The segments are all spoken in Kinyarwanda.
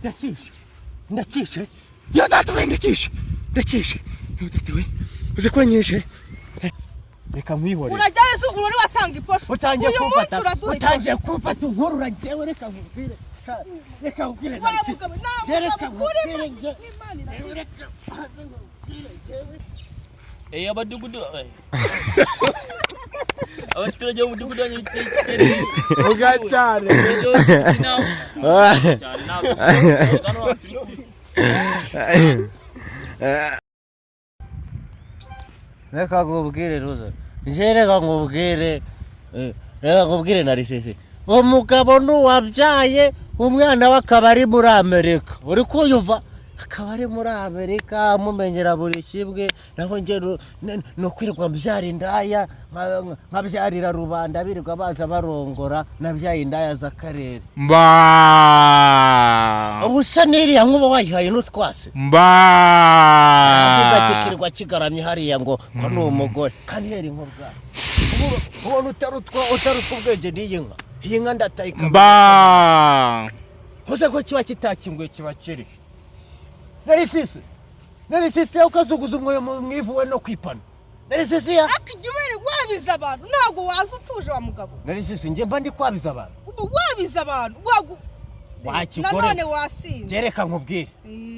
Ndakishe, ndakishe. Yo data we, ndakishe, ndakishe. Yo data we, uzi ko nyishe? Reka nkwihorere. Urajyayo se uri watanga iposho? Utangiye Uyu munsi kumfata uraduha utangiye iposho. Kumfata inkurura njyewe. Reka nkubwire, reka nkubwire. Wa mugabo, nta Reka mugabo urimo. nkubwire njye. N'Imana irabizi. Reka nkubwire njyewe. Abadugudu, abaturage b'umudugudu wa Nyabikere. Vuga cyane. Ejo inama cyane ntabwo hano turi kumwe. Reka nkubwire ruza nje, reka nkubwire, reka nkubwire na risese. Umugabo n'uwabyaye umwana we akaba ari muri Amerika, uri kuyumva, akaba ari muri Amerika amumenyera buri kimwe, naho njye ni ukwirirwa mbyara indaya, nkabyarira rubanda birirwa baza barongora. Nabyaye indaya z'akarere. Mba. Ubu se n'iriya nkuba wayihaye n'utwatsi? Mba. Kiza kikirirwa kigaramye hariya ngo ni umugore kandi hera inka ubwayo. Ubona utarutwa ubwenge n'iyi nka, iyi nka ndatayika. Mba. Uze ko kiba kitakinguye, kiba kiri narisisi narisisi, ukazuguza umwoyo mu ivu we no kwipana narisisi ya. Ariko ijya ubere wabiza abantu, ntabwo waza utuje wa mugabo. Narisisi, njye mba ndi kwabiza abantu? Uba wabiza abantu wagu. Wakigore. Nanone wasinze. Reka nkubwire,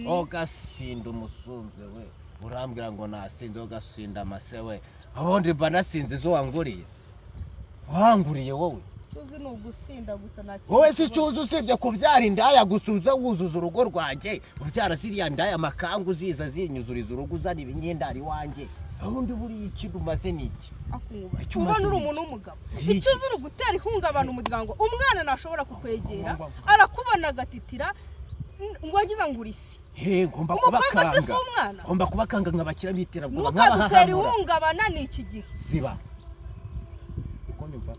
ugasinda umusunze we, urambwira ngo nasinze, ugasinda amase we. Ubundi mba nasinze izo wanguriye, wanguriye wowe. Tuzi ni ugusinda gusa, nta kintu. Wowe si icyo uzi usibye kubyara indaya gusa, uza wuzuza urugo rwanjye ubyara ziriya ndaya amakangu, ziza zinyuzuriza urugo, uzana ibinyendari iwanjye. Ubundi buriya ikintu umaze ni iki? Akuba Icyo umaze ubona uri ni umuntu w'umugabo. Iki? Icyo uzi uri gutera ihungabana umuryango. Umwana ntashobora kukwegera, arakubona agatitira, ngo wagize ngo uri si. He, ngomba Umukobwa se kubakanga. si umwana? Ngomba kubakanga nkabashyiramo iterabwoba. Ntukadutera Nkabahahamura. ihungabana ni iki gihe. Ziba uko nyumva,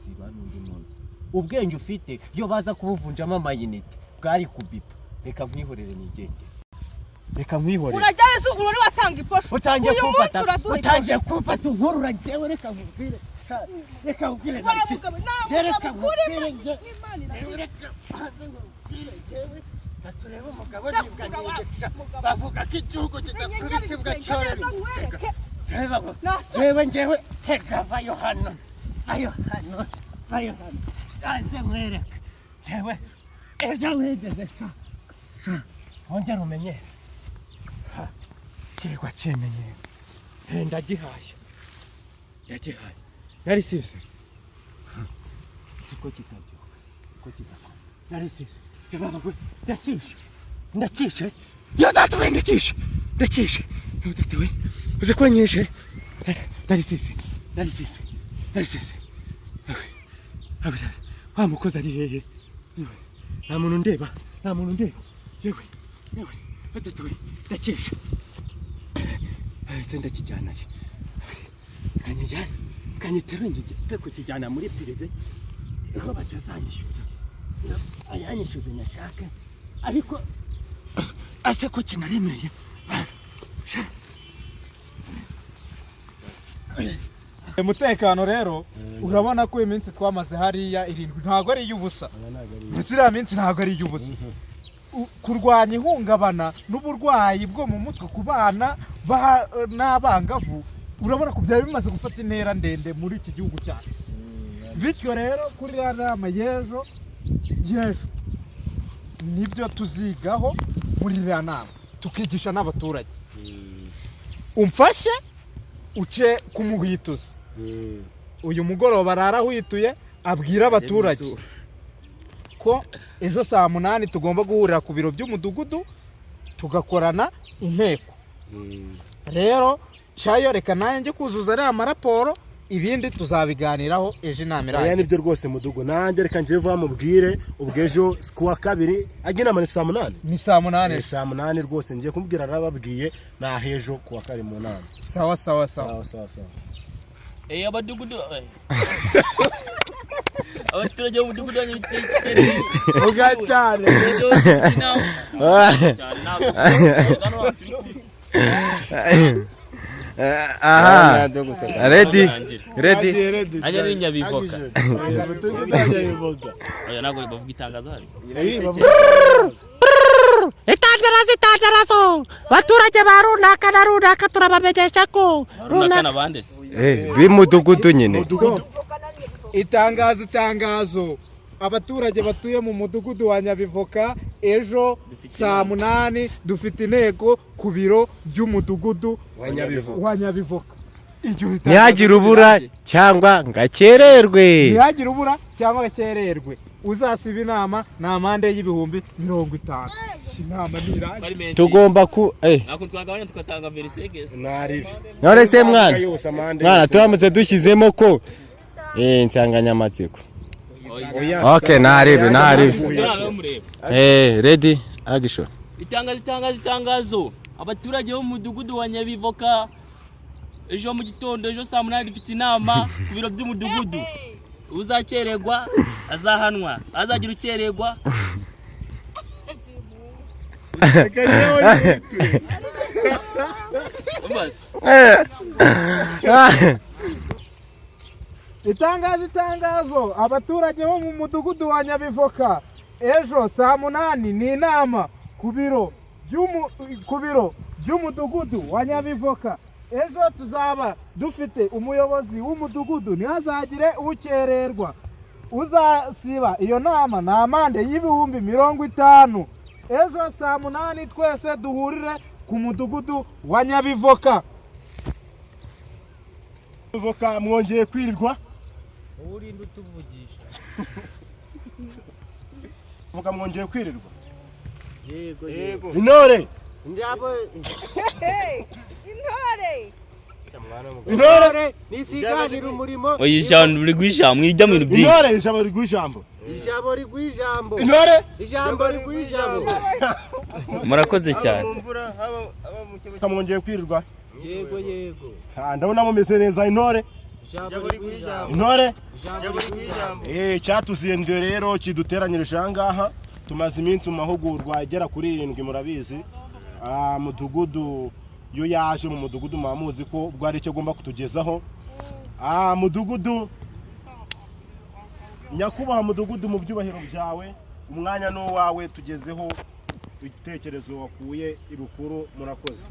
ziba n'undi munsi. Ubwenge ufite iyo baza kubuvunjamo amayinite bwari kubipa. Reka nkwihorere nigendere, reka nkwihorere. Urajyayo se uri watanga iposho? Utangiye Uyu munsi kumfata uraduha utangiye iposho. Kumfata inkurura njyewe. Reka nkubwire, reka nkubwire. Wa mugabo, nta Reka mugabo urimo. nkubwire njye. N'Imana irabizi. Reka nkubwire njyewe, turebe umugabo Ndakura nibwa wa nigisha. mugabo. Bavuga ko igihugu kidakura imbwa cyorera. Neza nkwereke. Reba, Nasa- njyewe njyewe tega, vayo hano, vayo hano, vayo hano, hanze nkwereke njyewe ibyo wigeze sha sha, wongere umenyere. Ha, kirwa kimenyere. He, ndagihaye, ndagihaye narisize siko kitabyuka ko kidakora narisize. Yababa we, ndakishe, ndakishe. Yo data we, ndakishe, ndakishe. Yo data we, uzi ko nyishe? Narisize, narisize, narisize. Wa mukozi ari hehe? Yewe, nta muntu ndeba, nta muntu ndeba. Yewe, yewe, data we, ndakishe. Se ndakijyanayo? Kanyijyana, kanyiterure, njye kukijyana muri privé aho batazanyishyuza, ayanyishyuze nyashake. Ariko ase ko kinaremeye sha. Umutekano rero, urabona ko iminsi twamaze hariya 7 ntabwo ari iy'ubusa. Ziriya minsi ntabwo ari iy'ubusa. Kurwanya ihungabana n'uburwayi bwo mu mutwe ku bana n'abangavu, urabona ko byari bimaze gufata intera ndende muri iki gihugu cyacu. Bityo rero kuri iriya nama y'ejo y'ejo nibyo tuzigaho muri iriya nama, tukigisha n'abaturage. Umfashe uce kumuhwituza uyu mugoroba, arara ahwituye, abwira abaturage ko ejo saa 8 tugomba guhurira ku biro by'umudugudu tugakorana inteko. Rero cayo, reka nanjye njye kuzuza ariya maraporo, ibindi tuzabiganiraho ejo inama Oya. irangiye. Nibyo rwose mudugu, nanjye reka ngire vuba mubwire. Ubwo ejo kuwa kabiri ajya inama ni saa 8. Ni saa 8. Saa 8 rwose ngiye kumubwira, arababwiye nahejo kuwa kabiri mu nama. Sawa sawa sawa. Sawa sawa sawa. Abadugudu, abaturage b'umudugudu wa Nyabikere. Vuga cyane. Ejo inama cyane ntabwo hano turi kumwe. Aha, ready, ready. Ajya ari Nyabivoka. Oya, ntabwo bavuga itangazo hano. Itangazo, itangazo, baturage ba runaka na runaka, turabamenyesha ko Runaka na bande se? Eh, b'umudugudu nyine. Itangazo, itangazo, abaturage batuye mu mudugudu wa Nyabivoka, ejo saa 8 dufite inteko ku biro by'umudugudu wa Nyabivoka. Iryo tangazo Ntihagire ubura rirangiye. cyangwa ngo akererwe. Ntihagire ubura cyangwa akererwe. Uzasiba inama ni amande y'50,000. Inama ntirangiye. Bari menshi. Tugomba ku Ntabwo twagabanya tugatanga verisegesi. Naribi. None se mwana, Yose amande. mwana, turamutse dushyizemo ko insanganyamatsiko. Oya. Okay, naribi, naribi. Turabe mureba. Ready, action. Itangazo, itangazo, itangazo, abaturage bo mu mudugudu wa Nyabivoka, ejo mu gitondo, ejo saa 8 dufite inama ku biro by'umudugudu. Uzakererwa azahanwa, azagira ukererwa. Umbaze. Itangazo, itangazo, abaturage bo mu mudugudu wa Nyabivoka, ejo saa 8 ni inama ku biro by'umudugudu wa Nyabivoka. Ejo tuzaba dufite umuyobozi w'umudugudu, ntihazagire ukererwa. Uzasiba iyo nama ni amande y'50,000. Ejo saa 8 twese duhurire ku mudugudu wa Nyabivoka. Voka, mwongeye kwirirwa. Urinde utuvugisha. Voka, mwongeye kwirirwa. Yego, yego. Intore. Njabo. Intore. Intore. Nisiganira umurimo. Oya, ijambo uri guhisha mwijya mu bintu byinshi. Intore, ijambo riguha ijambo. Ijambo riguha ijambo. Intore. Ijambo riguha ijambo. Murakoze cyane. Voka, mwongeye kwirirwa. Yego, yego. Ah, ndabona mumeze neza, intore. Ijambo riguha ijambo. Intore. Ijambo riguha ijambo. Cyatuzinduye rero kiduteranyirije aha ngaha, tumaze iminsi mu mahugurwa agera kuri 7, murabizi. Ah, mudugudu iyo yaje mu mudugudu muba muzi ko ubwo ari icyo agomba kutugezaho. Ah, mudugudu, nyakubahwa mudugudu, mu byubahiro byawe, umwanya ni uwawe, tugezeho ibitekerezo wakuye ibukuru. Murakoze.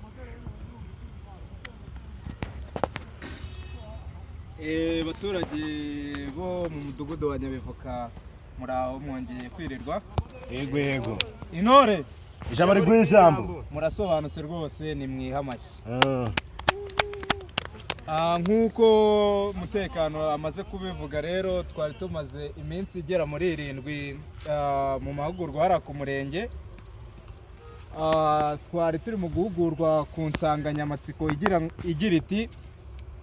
Baturage bo mu mudugudu wa Nyabivoka, muri aho, mwongeye kwirirwa. Yego, yego. Intore. Ijambo riguha ijambo. Murasobanutse rwose, ni mwiha amashyi. Ah. Ah, nk'uko mutekano amaze kubivuga rero, twari tumaze iminsi igera muri 7 mu mahugurwa hariya ku murenge. Twari turi mu guhugurwa ku nsanganyamatsiko igira iti: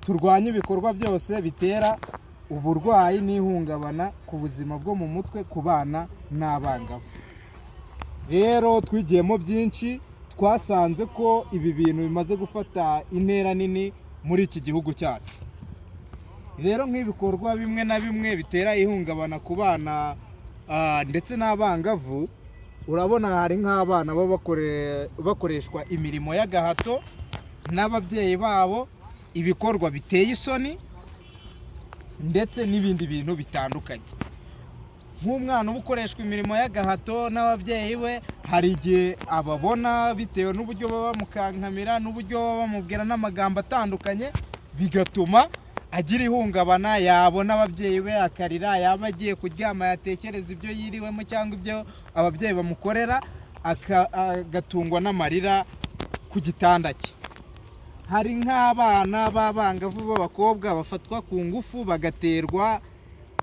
"Turwanye ibikorwa byose bitera uburwayi n'ihungabana ku buzima bwo mu mutwe ku bana n'abangavu." Rero twigiyemo byinshi, twasanze ko ibi bintu bimaze gufata intera nini muri iki gihugu cyacu. Rero nk'ibikorwa bimwe na bimwe bitera ihungabana ku bana ndetse n'abangavu, urabona hari nk'abana baba bakoreshwa imirimo y'agahato n'ababyeyi babo, ibikorwa biteye isoni ndetse n'ibindi bintu bitandukanye. Nk'umwana uba ukoreshwa imirimo y'agahato n'ababyeyi be, hari igihe ababona bitewe n'uburyo baba bamukankamira n'uburyo baba bamubwira n'amagambo atandukanye, bigatuma agira ihungabana. Yabona ababyeyi be akarira, yaba agiye kuryama yatekereza ibyo yiriwemo cyangwa ibyo ababyeyi bamukorera, agatungwa n'amarira ku gitanda cye. Hari nk'abana b'abangavu b'abakobwa bafatwa ku ngufu, bagaterwa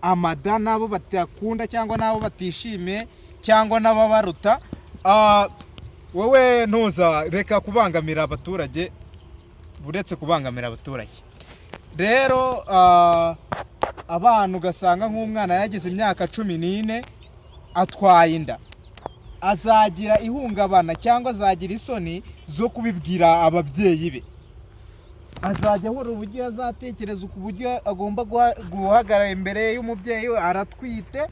amada n'abo batakunda cyangwa n'abo batishimiye cyangwa n'ababaruta. Wowe ntuza reka kubangamira abaturage, uretse kubangamira abaturage rero, abana ugasanga nk'umwana yagize imyaka 14 atwaye inda, azagira ihungabana cyangwa azagira isoni zo kubibwira ababyeyi be. Azajya ahora uburyo azatekereza ku buryo agomba guhagarara imbere y'umubyeyi we aratwite.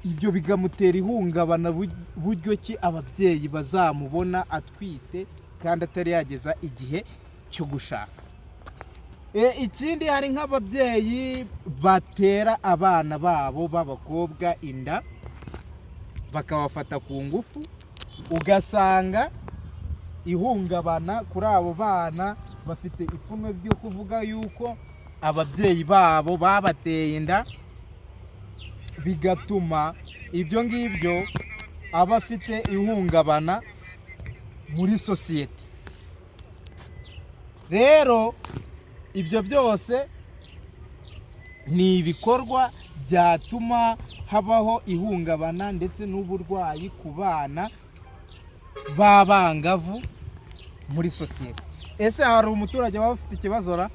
Ibyo bikamutera ihungabana, buryo ki ababyeyi bazamubona atwite kandi atari yageza igihe. cyo gushaka. Ikindi, hari nk'ababyeyi batera abana babo b'abakobwa inda, bakabafata ku ngufu, ugasanga ihungabana kuri abo bana, bafite ipfunwe ryo kuvuga yuko ababyeyi babo babateye inda, bigatuma ibyo ngibyo aba afite ihungabana muri sosiyete. Rero ibyo byose ni ibikorwa byatuma habaho ihungabana ndetse n'uburwayi ku bana b'abangavu muri sosiyete. Ese hari umuturage waba ufite ikibazo ra?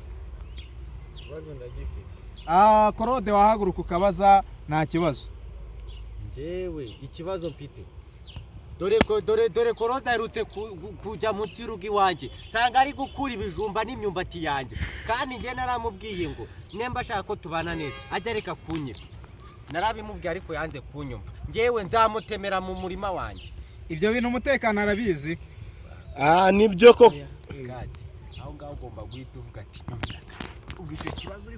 Ikibazo ndagifite. Ah, Korode, wahaguruka ukabaza, nta kibazo. Njyewe ikibazo mfite, dore ko dore Korode aherutse kujya munsi y'urugo iwanjye, nsanga ari gukura ibijumba n'imyumbati yanjye, kandi njye naramubwiye ngo nemba ashaka ko tubana neza ajya areka kunyiba. Narabimubwiye ariko yanze kunyumva. Njyewe nzamutemera mu murima wanjye. Ibyo bintu umutekano arabizi. Ah, nibyo koko. Kandi aho ngaho ugomba guhita uvuga ati: "Nyumvira." Ubwo icyo kibazo uri